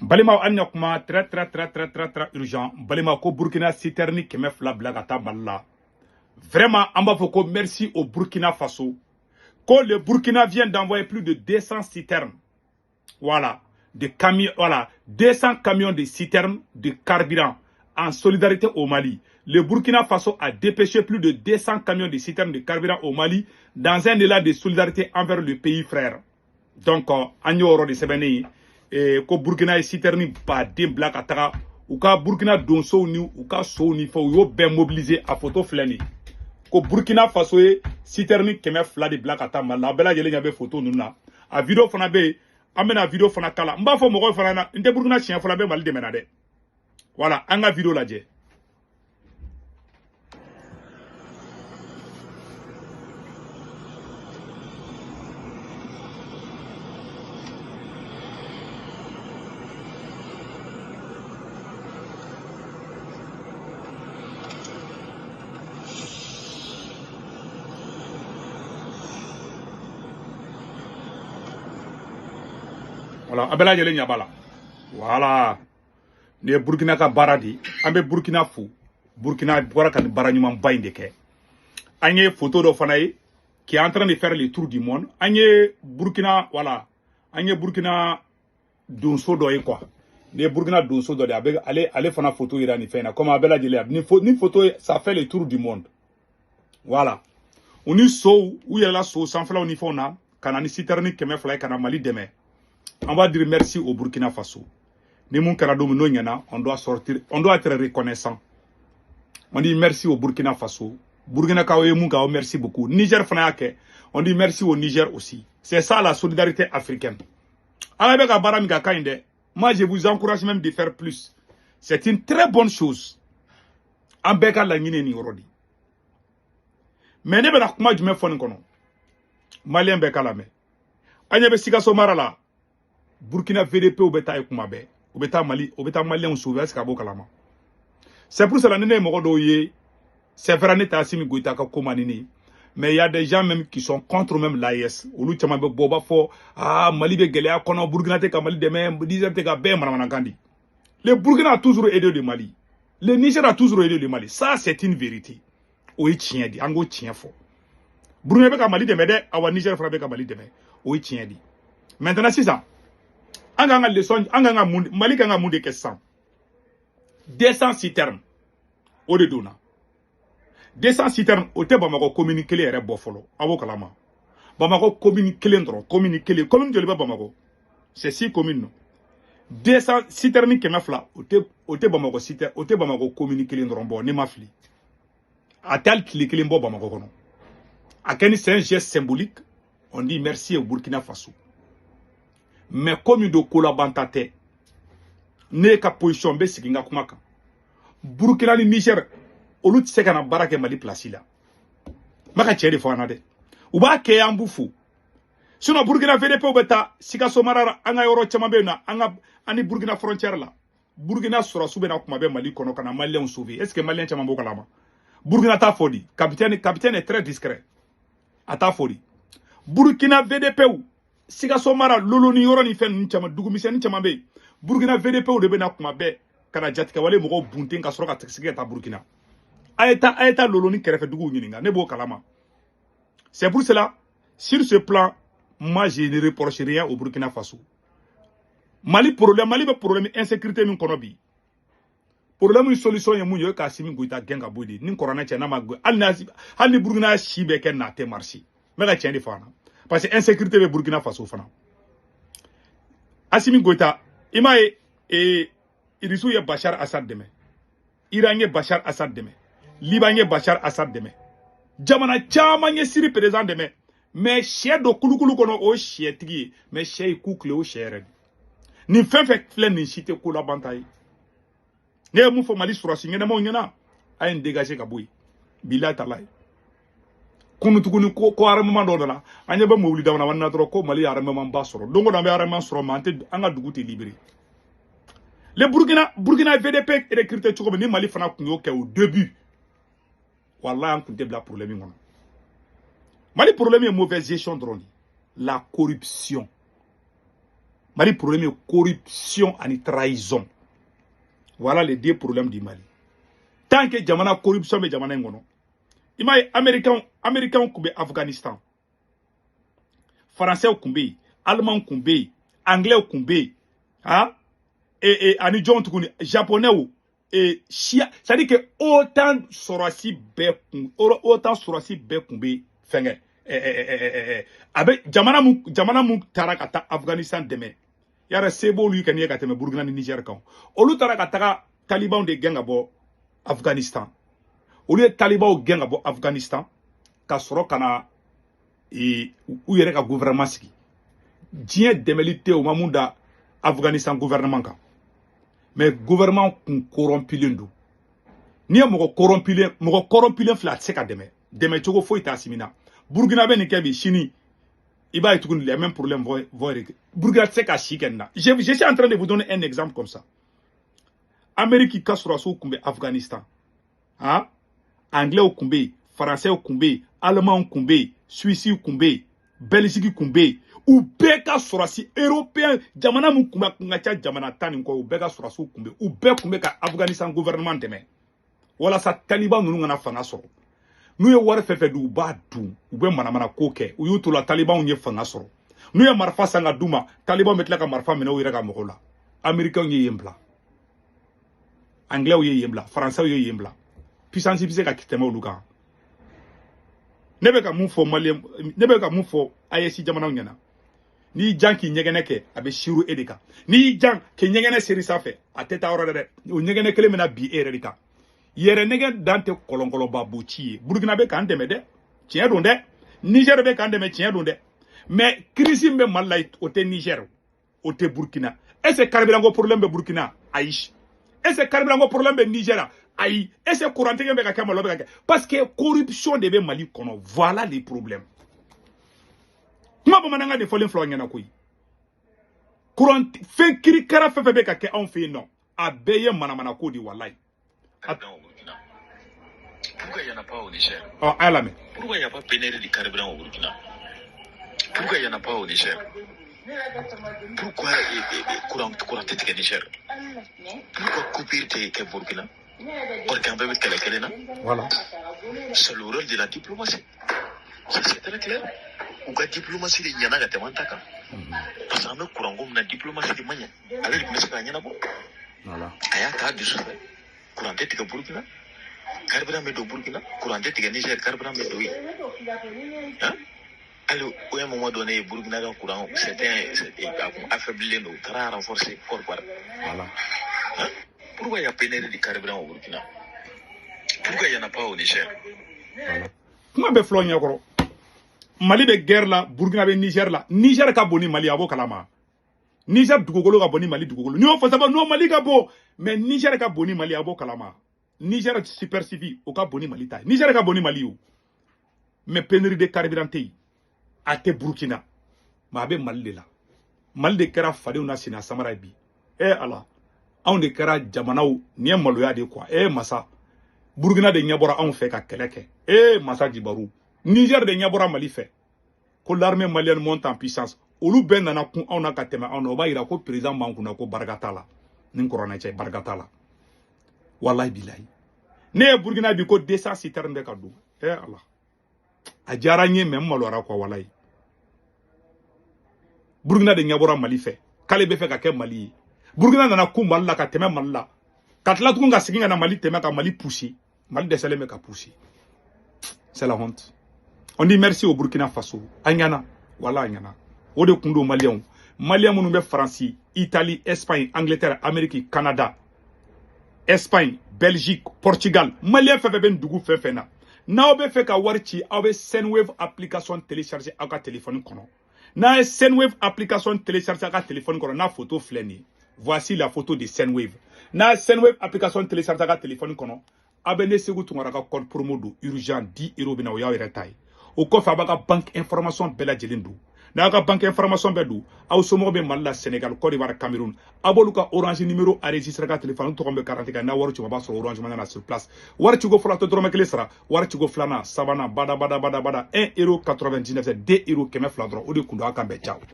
Balimaw, an ɲa kuma très très très très très très urgent. Balima, ko Burkina citerne 200 bila ka taa Mali la. Vraiment, an b'a fɔ ko merci au Burkina Faso. Ko le Burkina vient d'envoyer plus de 200 citernes. Voilà, de camions, voilà, 200 camions de citernes de carburant en solidarité au Mali. Le Burkina Faso a dépêché plus de 200 camions de citernes de carburant au Mali dans un élan de solidarité envers le pays frère. Donc, an y'o yɔrɔ de sɛbɛnnen ye ko Burkina ye citerne baden bila ka taga u ka Burkina donsow ni u ka sow ni fɛnw, u y'o bɛɛ mobiliser. A photo filɛ nin ye, ko Burkina Faso ye citerne 200 de bila ka taa Mali la. A bɛɛ lajɛlen ɲɛ bɛ photo ninnu na, a vidéo fana bɛ yen, an bɛna vidéo fana kala. N b'a fɔ mɔgɔw fana na, n tɛ Burkina siɲɛ fɔlɔ, n bɛ Mali dɛmɛ na dɛ. Voilà, an ka vidéo lajɛ. Voilà, a bɛɛ lajɛlen ɲɛ b'a la. Voilà, nin ye Burkina ka baara de ye. An bɛ Burkina fo. Burkina bɔra ka nin baara ɲumanba in de kɛ. An ye photo dɔ fana ye qui est en train de faire le tour du monde. An ye Burkina, voilà, an ye Burkina donso dɔ ye quoi. Nin ye Burkina donso dɔ de ye, a bɛ ale fana photo yira nin fɛn in na. Comme a bɛɛ lajɛlen ni photo, ça fait le tour du monde. Voilà, u ni sow, u yɛlɛla sow sanfɛlaw ni fɛnw na ka na ni citerne 200 ye ka na Mali dɛmɛ. On va dire merci au Burkina Faso. Ni mun kɛra don min n'o ɲɛna, on doit sortir, on doit être reconnaissant. On dit merci au Burkina Faso. Burkina kaw ye mun kɛ, merci beaucoup. Niger fana y'a kɛ, on dit merci au Niger aussi. C'est ça la solidarité africaine. Ala bɛ ka baara min kɛ, a ka ɲi dɛ. Moi, je vous encourage même de faire plus. C'est une très bonne chose. An bɛɛ ka laɲini ye nin yɔrɔ de. Mais ne bɛna kuma jumɛn fɔ nin kɔnɔ? Malien bɛɛ ka lamɛn. An ɲɛ bɛ Sikaso mara la, Burkina VDP bɛ taa yen kuma bɛɛ, u bɛ taa Mali, u bɛ taa Maliyɛnw sauver. Est-ce que a b'o kalama? C'est pour cela, ni ne ye mɔgɔ dɔw ye, c'est vrai, ne tɛ Assimi Goïta ka ko man di ne ye, mais il y a des gens même qui sont contre même l'AES. Olu caman bɛ bɔ, u b'a fɔ ah, Mali bɛ gɛlɛya kɔnɔ, Burkina tɛ ka Mali dɛmɛ, Niger tɛ ka bɛɛ manamanakan di. Le Burkina a toujours aidé le Mali, le Niger a toujours aidé le Mali, ça c'est une vérité. O ye tiɲɛ di, an k'o tiɲɛ fɔ. Burkina bɛ ka Mali dɛmɛ dɛ, awa Niger fana bɛ ka Mali dɛmɛ, o ye tiɲɛ di. Maintenant sisan, an kan ka leçon, an kan ka mun, Mali kan ka mun de kɛ sisan? 200 citernes o de donna. 200 citernes, o tɛ Bamakɔ commune kelen yɛrɛ bɔ fɔlɔ, a b'o kalama. Bamakɔ commune kelen dɔrɔn, commune kelen, commune joli bɛ Bamakɔ? C'est 6 communes, non? 200 citernes 200, o tɛ Bamakɔ citerne, o tɛ Bamakɔ commune kelen dɔrɔn bɔ, ne ma fili. A tɛ hali tile kelen bɔ Bamakɔ kɔnɔ. A kɛ ni, c'est un geste symbolique, on dit merci au Burkina Faso. Mais komi do ko labanta tɛ, ne ka position bɛ sigi n ka kuma kan. Burkina ni Niger, olu tɛ se ka na baara kɛ Mali place la. N b'a ka cɛ de fɔ an na dɛ, u b'a kɛ, an b'u fo. Sinon Burkina VDP bɛ taa Sikaso mara la, an ka yɔrɔ caman bɛ yen nɔ, an ka an ni Burkina frontière la, Burkina sɔrɔsiw bɛ na kuma bɛɛ Mali kɔnɔ ka na Maliyɛnw sauver. Est ce que Maliyɛn caman b'o kalama? Burkina t'a fɔ di, capitaine est très discret, a t'a fɔ di. Burkina VDP, Sikaso mara, Loloni yɔrɔ ni fɛn ninnu caman, dugumisɛnnin caman bɛ yen, Burkina VDP de bɛ na kuma bɛɛ ka na jatigɛwale mɔgɔw bunten ka sɔrɔ ka sigi ka taa Burkina. A ye taa Loloni kɛrɛfɛ duguw ɲininka, ne b'o kalama. C'est pour cela, sur ce plan, moi je ne reproche rien au Burkina Faso. Mali problème, Mali bɛ problème insécurité min kɔnɔ bi, problème solution ye mun ye? Ka Assimi Goïta gɛn ka bɔ yen de. Ni kɔrɔnɛ cɛ n'a ma gɛn, hali ni Burkina si bɛɛ kɛ na tɛ marcher. N bɛ ka tiɲɛ de fɔ an na, parce que insécurité bɛ Burkina Faso fana. Assimi Goïta, i m'a ye, Irisiw ye Bachar Assad dɛmɛ, Iran ye Bachar Assad dɛmɛ, Liban ye Bachar Assad dɛmɛ, jamana caman ye Syrie président dɛmɛ. Mais sɛ dɔ kulukulu kɔnɔ, o ye sɛtigi ye, mais sɛ ye ku tile, o sɛ yɛrɛ de. Nin fɛn fɛn filɛ nin si tɛ ko laban ta ye. Ne ye mun fɔ Mali sɔrɔsi ɲɛnamaw ɲɛna? A ye nin dégager ka bɔ yen, bilahi talahi. Kunu tuguni ko armement dɔ nana, an ɲɛ bɛ mobili dama na dɔrɔn ko Mali ye armement ba sɔrɔ. Don o don an bɛ armement sɔrɔ, mais an tɛ an ka dugu tɛ libéré. Le Burkina VDP recruté cogo min, ni Mali fana tun y'o kɛ au début, wallahi an tun tɛ bila problème kɔnɔ. Mali problème ye mauvaise gestion dɔrɔn de, la corruption. Mali problème ye corruption ani trahison. Voilà les deux problèmes du Mali. Tant que jamana corruption bɛ jamana in kɔnɔ, i m'a ye, américain tun bɛ Afghanistan, français tun bɛ yen, allemand tun bɛ yen, anglais tun bɛ yen, han, et ani jɔn tuguni, japonais et siya. C'est à dire que OTAN sɔrɔsi bɛɛ kun, OTAN sɔrɔsi bɛɛ kun bɛ fɛnkɛ. A bɛ jamana mun taara ka taa Afghanistan dɛmɛ yara, se b'olu kɛ n'i ye ka tɛmɛ Burukina ni Niger kan. Olu taara ka taga talibanw de gɛn ka bɔ Afghanistan. Olu ye talibanw gɛn ka bɔ Afghanistan ka sɔrɔ ka na u yɛrɛ ka gouvernement sigi. Diɲɛ dɛmɛli tɛ, u ma mun da Afghanistan gouvernement kan, mais gouvernement kun corrompilen don. N'i ye mɔgɔ corrompilen filɛ, a tɛ se ka dɛmɛ, dɛmɛ cogo foyi t'a simina. Burukina bɛ nin kɛ bi, sini i b'a ye tuguni, les mêmes problèmes vont régler. Burukina tɛ se ka si kɛ nin na. Je suis en train de vous donner un exemple comme ça. Amérique ka sɔrɔdasiw kun bɛ Afghanistan, han, anglais kun bɛ yen, français kun bɛ yen, allemand kun bɛ yen, suisse kun bɛ yen, Belgique kun bɛ yen. U bɛɛ ka sɔrɔdasi, européen jamana mun kun bɛ, kun ka ca jamana 10 nin kɔ, u bɛɛ ka sɔrɔdasiw kun bɛ, u bɛɛ kun bɛ ka Afghanistan gouvernement dɛmɛ walasa taliban ninnu kana fanga sɔrɔ. N'u ye wari fɛn fɛn di, u b'a dun, u bɛ manamana ko kɛ. U y'u to la, talibanw ye fanga sɔrɔ. N'u ye marifa san ka d'u ma, talibanw bɛ tila ka marifa minɛ u yɛrɛ ka mɔgɔw la. Américains ye yen bila, anglais ye yen bila, français ye yen bila. Puissance bɛ se ka tɛmɛ olu kan. Ne bɛ ka mun fɔ malien, ne bɛ ka mun fɔ AES jamanaw ɲɛna? N'i jan k'i ɲɛgɛnɛ kɛ, a bɛ siru e de kan. N'i jan k'i ɲɛgɛnɛ seri sanfɛ, a tɛ taa yɔrɔ dɛ, o ɲɛgɛnɛ kelen bɛna bi e yɛrɛ de kan. Yɛrɛ nɛgɛ dan tɛ kɔlɔnkɔlɔba bo ci ye. Burukina bɛ k'an dɛmɛ dɛ, tiɲɛ don dɛ. Niger bɛ k'an dɛmɛ, tiɲɛ don dɛ. Mais crise min bɛ Mali la, o tɛ Niger, o tɛ Burukina. Est ce que carburant ko problème bɛ Burukina? Ayi. Est ce que carburant ko problème bɛ Niger? Ayi. Est ce que courant tigɛ bɛ ka kɛ Mali, bɛ ka kɛ? Parce que corruption de bɛ Mali kɔnɔ. Voilà les problèmes. Kuma bamanankan de fɔlen filɛ aw ɲɛna koyi. Courant fɛn kirikara fɛn fɛn bɛ ka kɛ anw fɛ yen nɔ, a bɛɛ ye manamana ko de, walayi. Pourquoi il n'y en a pas au Niger? Ɔ, a y'a lamɛn. Pourquoi il n'y a pas pénurie de carburant au Burkina? Pourquoi il n'y en a pas au Niger? Pourquoi courant tɛ tigɛ Niger? Pourquoi coupure tɛ kɛ Burkina? Or qu'an bɛɛ bɛ kɛlɛ kelen na. Voilà. C'est le rôle de la diplomatie. Ça, c'est très clair. U ka diplomatie de ɲɛna ka tɛmɛ an ta kan. Parce que an bɛ courant ko min na, diplomatie de ma ɲɛ. Ale de tun bɛ se k'a ɲɛnabɔ. Voilà. A y'a ta dusu fɛ. Courant tɛ tigɛ Burkina. Carburant bɛ don Burkina. Courant tɛ tigɛ Niger, carburant bɛ don yen. Hein? Hali o ye moment donné Burkina ka courant, c'était a kun affaiblilen don. U taara renforcer fort par. Voilà. Hein? Pourquoi il y a pénurie de carburant au Burkina? Pourquoi il n'y en a pas au Niger? Voilà. Kuma bɛ filɛ ɲɛkɔrɔ. Mali bɛ guerre la, Burukina bɛ Niger la. Niger ka bon ni Mali, a b'o kalama. Niger dugukolo ka bon ni Mali dugukolo. N'i y'o fɔ sabu n'o Mali ka bon, mais Niger ka bon ni Mali, a b'o kalama. Niger superficie o ka bon ni Mali ta ye. Niger ka bon ni Mali ye o. Mais pénurie de carburant tɛ yen. A tɛ Burukina. Mais a bɛ Mali de la. Mali de kɛra fadenw na senna samara ye bi. Eh Ala, anw de kɛra jamanaw nin ye maloya de ye quoi. Eh masa, Burukina de ɲɛ bɔra anw fɛ ka kɛlɛ kɛ. Eh masa jibaru, Niger de ɲɛ bɔra Mali fɛ. Ko l'armée malienne monte en puissance. Olu bɛɛ nana kun anw na ka tɛmɛ anw na. O b'a yira ko président b'an kunna, ko barika t'a la. Ni kuranɛ cɛ, barika t'a la. Wallahi bilahi. Ne ye Burukina bi ko 200 citernes bɛ ka don. Eh Ala. A diyara n ye, mais n maloyara quoi, walayi. Burukina de ɲɛ bɔra Mali fɛ. K'ale bɛ fɛ ka kɛ Mali ye. Burukina nana kun Mali la ka tɛmɛ Mali la. Ka tila tuguni ka segin ka na Mali tɛmɛ ka Mali pousser. Mali dɛsɛlen bɛ ka pousser. C'est la honte. On dit merci au Burkina Faso. A ɲɛna. Wala a ɲɛna. O de kun don Maliyɛnw. Maliyɛn minnu bɛ Faransi, Italie, Espagne, Angleterre, Amérique, Canada, Espagne, Belgique, Portugal. Maliyɛn fɛn fɛn bɛ nin dugu fɛn fɛn na. N'aw bɛ fɛ ka wari ci, aw bɛ Sendwave application télécharger aw ka téléphone kɔnɔ. N'a ye Sendwave application télécharger aw ka téléphone kɔnɔ, n'a photo filɛ nin ye. Voici la photo de Sendwave. N'a ye Sendwave application télécharger aw ka téléphone kɔnɔ, aw bɛ ne Segu Tunkara ka code promo don urgent 10 euros bɛ na, o y'aw yɛrɛ ta ye. O kɔfɛ, a b'a ka banque information bɛɛ lajɛlen don. N'a ka banque information bɛɛ don, aw somɔgɔw bɛ Mali la, Sénégal, Côte d'Ivoire, Cameroun, aw b'olu ka Orange numéro enregistré ka téléphone tɔgɔ bɛ carte kan. N'a wari ci, a b'a sɔrɔ Orange Money na sur place. Wari ciko fɔlɔ tɛ dɔrɔmɛ kelen sara. Wari ciko filanan, sabanan, bada bada bada bada, 1 euro 99, 2 euro 200 dɔrɔn. O de kun don. A kan bɛn, ciao.